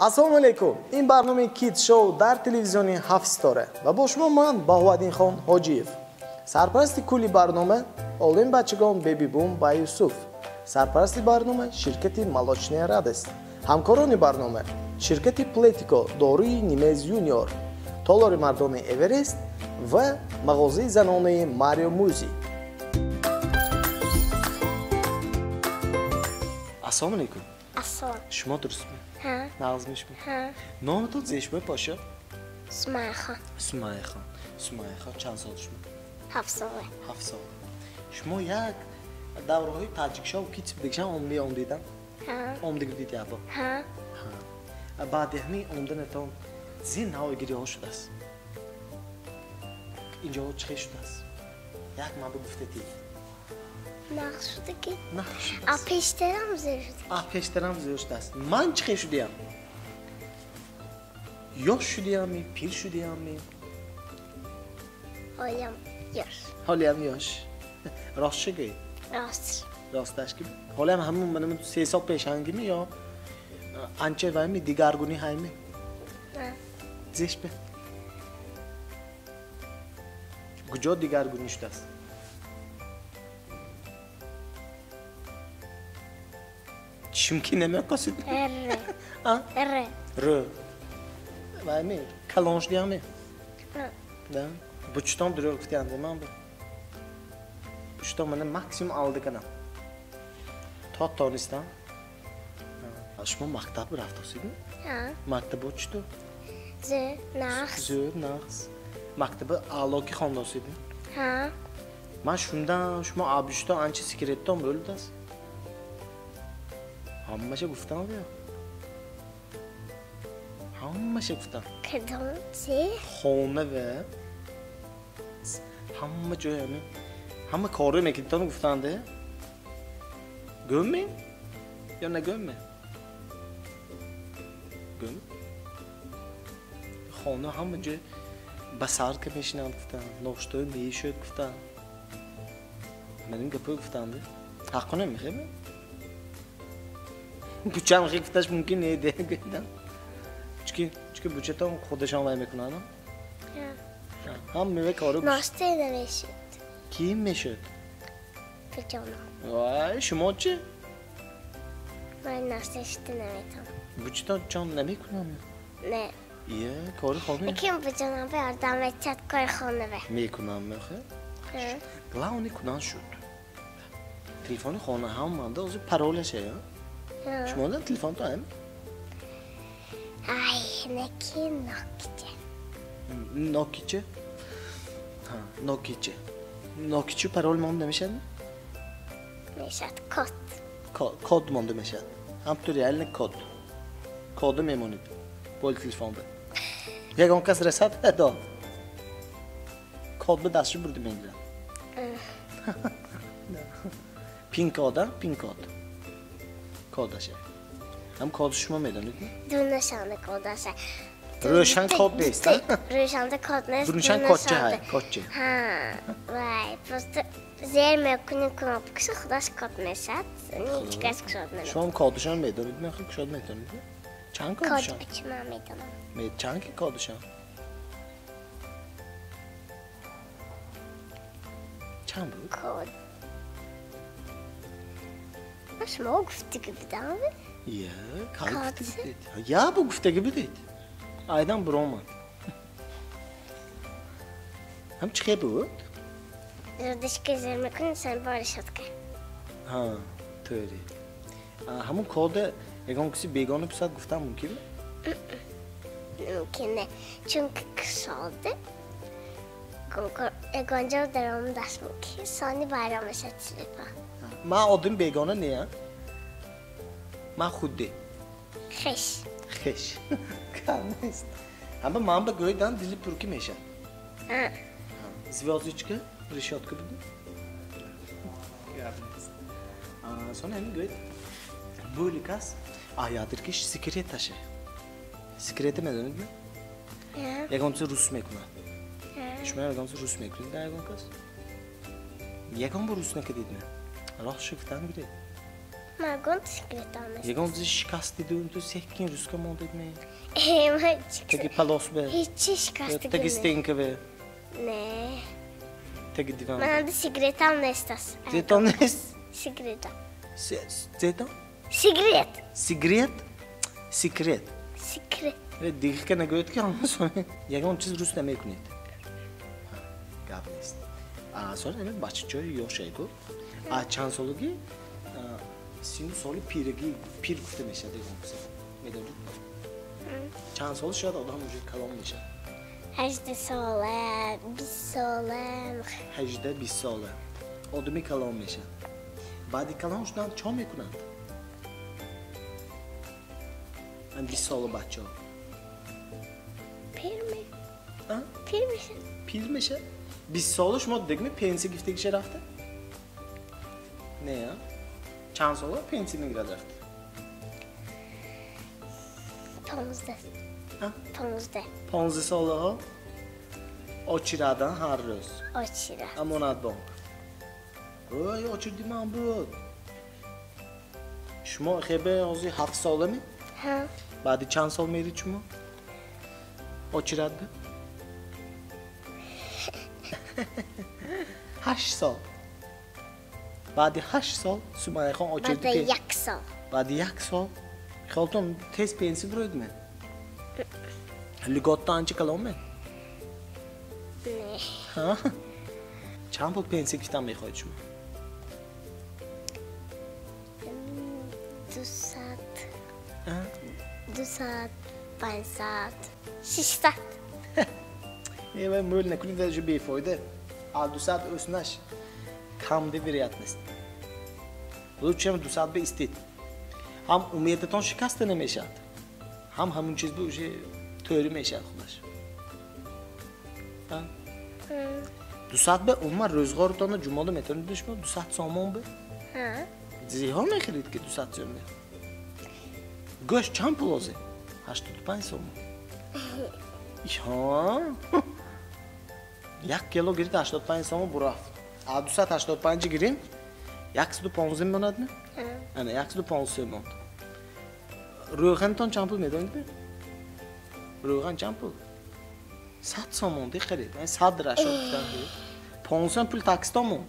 Ассалому алайкум. Ин барномаи Kids Show дар телевизиони ҳафт ситора ва бо шумо ман Баҳоваддинхон Ҳоҷиев. Сарпарасти кулли барнома олим бачагон Беби Бум ба Юсуф. Сарпарасти барнома ширкати Молочная радость. Ҳамкорони барнома ширкати Плетико, доруи Нимез Юниор, толори мардони Эверест ва мағозаи занонаи Марио Музи. Ассалому алайкум. Ассалом. Шумо дурустми? Ҳа. Нағзми шумо? Ҳа. Номатон зешбой поша? Сумайяхон. Сумайяхон. Сумайяхон чанд сол шумо? 7 сола. 7 сола. Шумо як давраҳои Таҷикшоу Kids будагишам омдидан? Ҳа. Омдиги будед ябо? Ҳа. Ҳа. Баъди ҳамин омданатон зин ҳавогириҳо шудааст? Инҷо чӣ хел шудааст? Як ман бигуфтед. Нағз шудаги. Нағз шудааст. А пештарам зӯр шудаги. А пештарам зӯр шудааст. Ман чӣ хел шудиям? Ёш шудиямми, пир шудиямми? Ҳолиам ёш. Ҳолиам ёш. Рост чӣ гӯед? Рост. Росташ ки ҳолиам ҳамун манам 3 сол пешангими ё анча вайми дигаргунӣ ҳайми? На. Зеш бе. Куҷо дигаргунӣ шудааст? Чунки намекосид? Р. А? Р. Р. Вайми калон шудиямми? На. Да. Бучтон дурӯғ гуфтиям ман бу. Бучтон мана максимум алди канам. То тонистам. Шумо мактаб рафтосидми? Ҳа. Мактабо чӣ ту? Зӯр, нағз. Зӯр, нағз. Мактаби аъло ки хондосидми? Ҳа. Ман шундан шумо абучтон анча секреттон bo'lдааст. Ҳамаша гуфтам ё? Ҳамаша гуфтам. Кадом чи? Хона ва ҳама ҷой ҳамин ҳама коре мекардитон гуфтанде. Гӯмми ё нагӯмми? Гӯм. Хона ҳама ҷой ба сар ка мешинанд гуфтанд, ноштой мешӯд гуфтанд. Ман ин гапо гуфтанде. Ҳаққо намехӯрем? Бучам хел гуфташ мумкин не гуфтам. Чунки бучатон худашон вай мекунанд. Ҳам мева коро. Ноштой намешуд. Кӣ мешуд? Бучонам. Вай, шумо чӣ? Ман ноштой шуда наметавонам. Бучатон чон намекунам? Не. Ие, кори хона. Лекин бучонам ба ёрдам метиҳад кори хона бе. Мекунам мехе? Главное кунан шуд. Телефони хона ҳам манда ҳозир паролаше ё? Шумо дан телефонто ҳам? Ай, неки Нокиче. Нокиче? Ҳа, Нокиче. Нокиче парол монда мешавад? Мешавад код. Код монда мешавад. Ҳам ту реально код. Кода мемонед бо телефонда. Ягон кас расад дод. Код ба дастшо бурда мегирад. Пин кода, пин код. Кодаша. Ҳам коди шумо медонед? Дунашанда кодаша. Рӯшан код нест, а? Рӯшанда код нест. Дунашан кодча ҳай, кодча. Ҳа, вай, просто зер мекунӣ кнопкаша, худаш код мешавад, ҳеҷ кас кушод намекунад. Шумо ҳам кодашам медонед, мехоҳед кушод метавонед? Чанд кодашам? Код бичи ман медонам. Чанд ки кодашам? Чанд буд? Код. Шумо гуфтагӣ будам? Ия, кай гуфтагӣ будед? Я бу гуфтагӣ будед. Айдан буромад. Ҳам чӣ хел буд? Зурдишка зер мекунӣ, сан бори шотка. Ҳа, тӯри. Ҳамун кода ягон киси бегона писад гуфтан мумкин? Мумкин не, чунки кушода ягон ҷо даромадааст мумкин, сони байрон мешавад телефон. Ман одами бегона неам. Ман худде. Хеш. Хеш. Кам нест. Ҳама ман ба гӯйдан дили пуркӣ мешавад. Звёздочка, решётка буд? Гап нест. Сони ҳамин гӯед. Бӯли кас аядир ки секреташе. Секрета медонед ме? Ягон чиз рус мекунад. Шумо ягон чиз рус мекунед дар ягон кас? Ягон бор рус накардед ме? Рост шо гуфтан гиред. Ман сигаретам нест. Ягон чизи шикастиду, ту секин рӯзка мондед ме? Ман Таги палос бе? Ҳечи шикастиги. Таги стенка бе? Не. Таги диван. Ман сигаретам нест аст. Зетон нест? Сигаретам. Зетон? Сигарет. Сигарет? Секрет. Секрет. Дигар нагӯед ки ягон чиз рӯз намекунед. Гап нест. Соли ами бачаҷои ёшайку. А чанд солагӣ сину соли пирагӣ пир гуфта мешавад ягон касе. Медонед? Чанд сола шояд одам уже калон мешавад? 18 сола, 20 сола. 18-20 сола. Одами калон мешавад. Баъди калон шудан чо мекунанд? Ман 20 сола бачаҳо. Пир мешавад. Пир мешавад. Пир мешавад? 20 сола шумо дидагми пенсия гирифтагиша рафта? Не, чанд сола пенсия мегирад рафта? 15. 15. 15 солаҳо очирадан ҳар рӯз. Очира. Амонатбонк. Ой, очирди ман буд. Шумо хебе ҳозир 7 солами? Ҳа. Баъди чанд сол мерид шумо? Очирад бе? 8 сол. Баъди 8 сол Сумайяхон очирди. Баъди 1 сол. Баъди 1 сол? Хиёлтон тез пенсия бироидме? Льгота анча калон ме? Не. Ҳа? Чанд пул пенсия гирифтан мехоҳед шумо? 200. 200, 500, 600. Не, вай мӯл накунед, вай уже бефоида. А 200 ӯснаш камди вероятность. Лучше ҳам 200 бе истед. Ҳам умедатон шикаста намешавад, ҳам ҳамун чиз бе уже тӯри мешавад худаш. 200 бе умуман рӯзғорутонро ҷумода метавонед шумо 200 сомон бе? Зиҳо мехӯред ки 200 сомон бе? Гӯшт чанд пул ҳозир? 85 сомон. Ҳа? 1 кило гирид 85 сомон бурафт. А 285 гирим 115 монад ме? Ана 115 монд. Рӯғанатон чанд пул медонед ме? Рӯған чанд пул? 100 сомон дихарид. 100 рашо гуфтан. 500 пул такситон монд.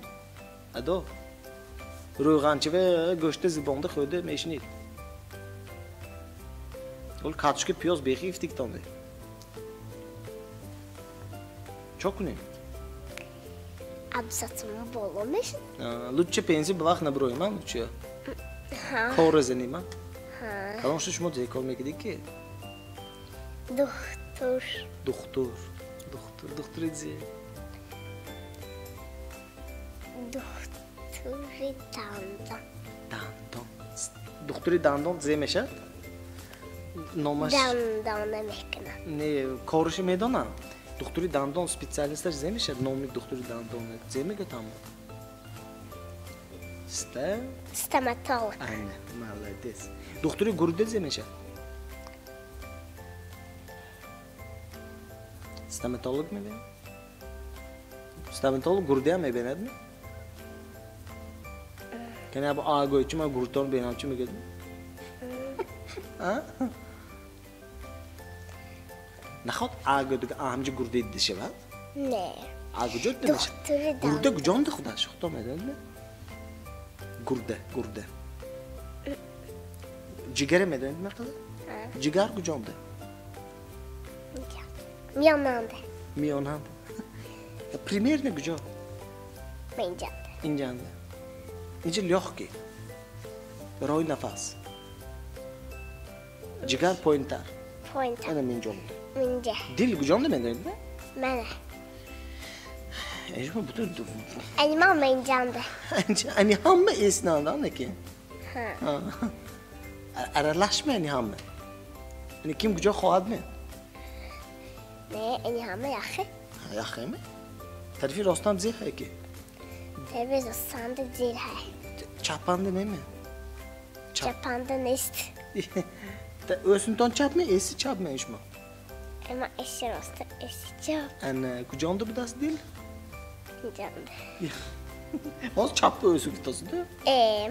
Адо. Рӯғанчиве гӯшти зибонда хӯрда мешинед. Ол картошка пиёз бехи гифтигитонде. Чо кунем? 200 сомон боло мешад. Лучше пенсия ба вақт набироем, а лучше. Кор занем, а? Калон шуд шумо зе кор мекардед ки? Духтур. Духтур. Духтур. Духтури зе? Духтури дандон. Дандон. Духтури дандон зе мешавад? Номаш? Дандон намекунад. Не, корашо медонам. Духтури дандон специалисташ зе мешавад? Номи духтури дандон зе мегӯяд ҳама? Ста? Стоматолог. Ана, молодец. Духтури гурда зе мешавад? Стоматолог мебинад? Стоматолог гурдаам мебинад ме? Кани або а гӯй, чӣ ман гурдтон бинам, чӣ мегӯяд? Наход а гӯй, дига а ҳамҷа гурда дида шавад? Не. А куҷо дида мешавад? Гурда куҷонда худаш? Худо медонад ме? Гурда, гурда. Ҷигара медонед мақала? Ҷигар куҷонда? Миёнанда. Миёнанда. Примерно куҷо? Инҷанда. Инҷанда. Инҷа лёгкий. Роҳи нафас. Ҷигар поинтар. Поинтар. Ана инҷонда. Инҷа. Дил куҷонда медонед ме? Мана. Эжма бутун Ани мама инҷанда. Ани ҳама эснанда неки? Ҳа. Аралашме ани ҳама? Ани ким куҷо хоҳад ме? Не, ани ҳама яхе. Яхе ме? Тарафи ростам зер ҳай ки? Тарафи ростанда зер ҳай. Чапанда неме? Чапанда нест. Ӯсинтон чап ме, эси чап ме шумо? Ама эси роста, эси чап. Ана куҷонда будаст дил? Инҷанда. Ҳоз чаппа ӯсу гуфтасида?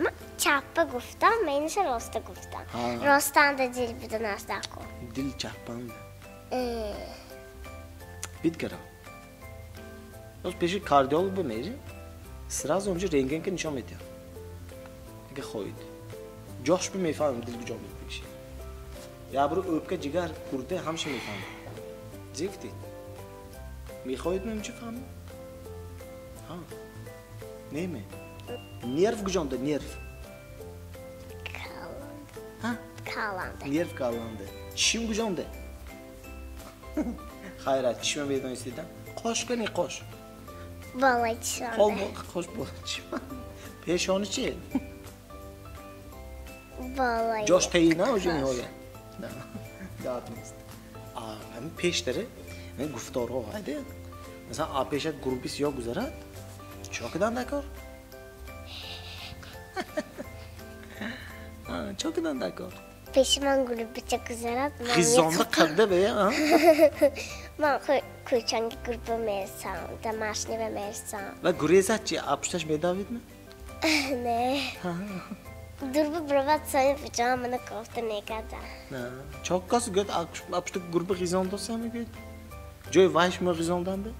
Ман чаппа гуфтам, ман инаша роста гуфтам. Ростанда дил буданаст дако. Дил чаппанда. Бит кара. Ҳоз пеши кардиолог бимери, сразу онҷо рентген ки нишон медиҳам. Агар хоҳед. Ҷош бимефаҳмам дил куҷо мепеши. Ябру ӯпка ҷигар гурда ҳамша мефаҳмам. Зифтид. Мехоҳед ман чӣ фаҳмам? Ҳа. Неме? Нерв куҷонда, нерв? Каланда. Ҳа? Каланда. Нерв каланда. Чишм куҷонда? Хайрат, чишма медонистида? Қош кани қош. Болои чишманда. Қош болои чишма. Пешони чи? Болои. Ҷош таина оҷо ниҳоя. На, гап нест. Ҳамин пештаре, ҳамин гуфторҳо ҳайде. Масалан, а пешат гурби сиёҳ гузарад, чо кидан дакор? Чо кидан дакор? Пеши ман гурбича гузарад, ман Хизонда қадда бе, а? Ман кӯчанги гурба мерсам, домашнего мерсам. Ва гурезад чи? А пушташ медавид ме? Не. Дурба бировад сони пиҷама мана кофта мекарда. Чо кас гӯяд, а пушта гурба хизон доса мегӯяд? Ҷои вай шумо хизонданда?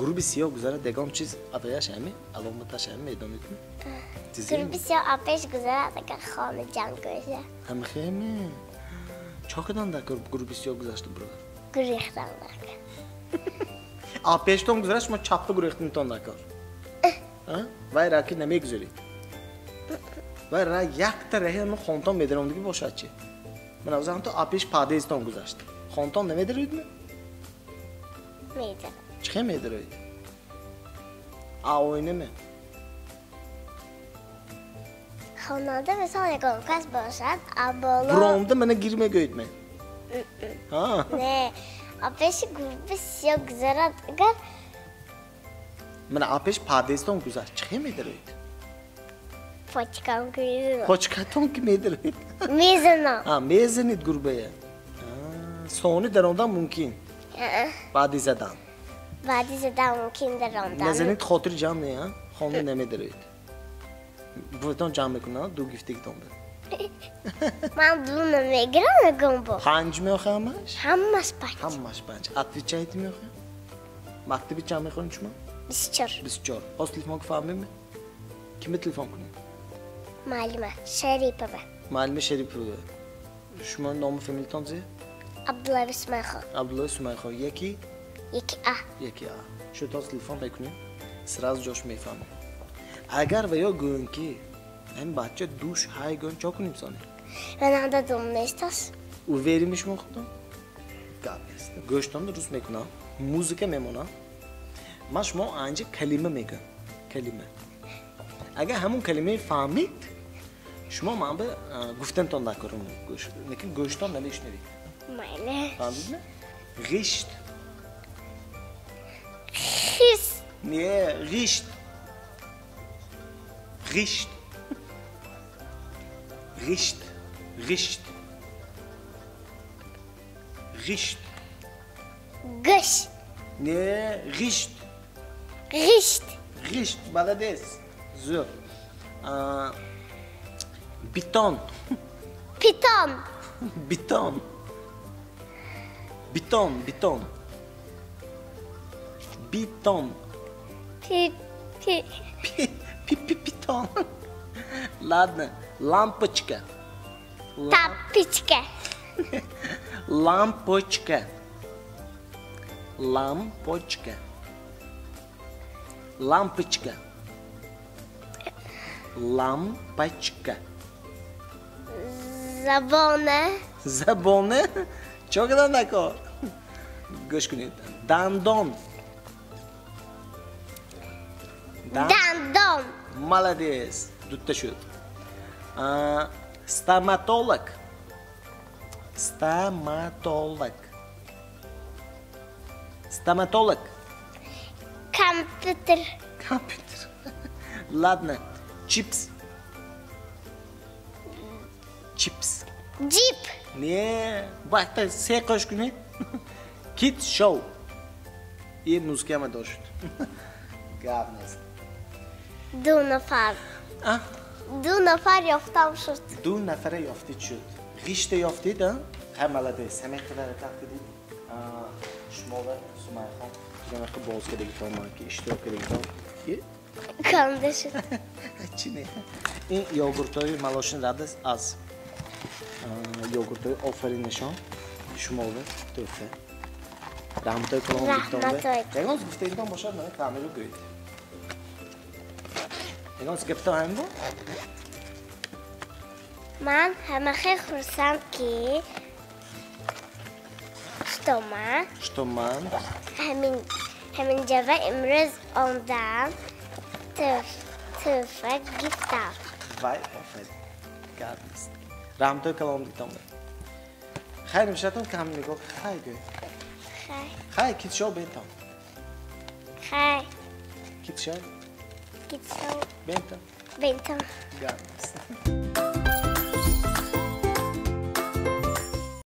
Гурби сиёҳ гузарад, ягон чиз адояш ҳами, аломаташ ҳами медонед ми? Гурби сиёҳ апеш гузарад, агар хона ҷанг гӯша. Ҳамхеме? Чо кидан дакор гурби сиёҳ гузашта бировад? Гурехтан дакор. А пештон гузарад, шумо чаппа гурехтанитон дакор. Вай раки намегузаред. Вай ра якта раҳи ҳама хонтон медаромдагӣ бошад чи? Мана озан то апеш подъездтон гузашт. Хонтон намедароид ми? Медарам. Чӣ хел медароид? А оина ме? Хонада мисол ягон кас бошад, а боло Буромда мана гир мегӯед ме? Не, а пеши гурби сиёҳ гузарад, агар Мана а пеш подъездтон гузашт, чӣ хел медароид? Почкам ки мезанам. Почкатон ки медароид? Мезанам. А, мезанед гурбая. Сони даромдан мумкин. Баъди задан. Баъди задан мумкин даромдан. Назанед хотир ҷамъ не, а? Хона намедароид. Буватон ҷамъ мекунад, ду гифтагитон бе. Ман ду намегирам, мегӯям бо. Панҷ меохе ҳамаш? Ҳамаш панҷ. Ҳамаш панҷ. Отвечайте меохе? Мактаби чанд мехонед шумо? 24. 24. Ҳоз телефон ки фаҳмем? Киме телефон кунем? Муаллима Шарипова. Муаллима Шарипова. Шумо ному фамилитон зе? Абдуллаева Сумайхо. Абдуллаева Сумайхо. Яки? Яки А. Яки А. Шумо телефон мекунем, сразу ҷош мефаҳмем. Агар ва ё гӯем ки ҳамин бача душ ҳай гӯем, чо кунем сони? Ман анда дум нестас. Уверен шумо худтон? Гап нест. Гӯштонро дуруст мекунам, музыка мемонам. Ман шумо анҷа калима мегӯям. Калима. Агар ҳамун калимаи фаҳмид, шумо ман ба гуфтантон накорам гӯш. Лекин гӯштон намешунавед. Майли. Фаҳмидме? Ғишт. Хис. Не, ғишт. Ғишт. Ғишт. Ғишт. Ғишт. Гӯш. Не, ғишт. Ғишт. Ғишт, молодец. Зӯр. Битон. Питон. Битон. Битон, битон. Битон. Пи, пи. Пи, пи, пи, питон. Ладно, лампочка. Тапочка. Лампочка. Лампочка. Лампочка. Лампочка. Забоне. Забоне? Чо кадан накор? Гӯш кунед. Дандон. Дандон. Молодец. Дутта шуд. Стоматолог. Стоматолог. Стоматолог. Компьютер. Компьютер. Ладно. Чипс. Чипс. Джип. Не, бахта се қош кунед. Кит шоу. И музыка ма дошт. Гап нест. 2 нафар. 2 нафар ёфтам шуд. 2 нафара ёфтид шуд. Ғишта ёфтид, а? Хай, молодец. Ҳамин қадар рафтидид. Шумо ва Сумайхон ҷамақа боз кардагитон, ман ки иштирок кардагитон. Канда шуд. Чи не? Ин йогуртҳои Молочный Радость аз йогуртҳои Офаринашон шумо ва тӯҳфа. Раҳматои калон гуфтон. Ягон гуфтагитон бошад, мана камеру гӯед. Ягон гуфтон ҳамин бо? Ман ҳамахел хурсанд ки что ман что ман ҳамин ҷава имрӯз омдам, тӯҳфа гирифтам. Вай, офарин. Гап нест. Раҳматои калон гуфтон. Хайр мешаватон, кам нигоҳ хай гӯй. Хай. Хай, китшо бентон. Хай. Китшо? Китшо. Бентон. Бентон. Гап нест.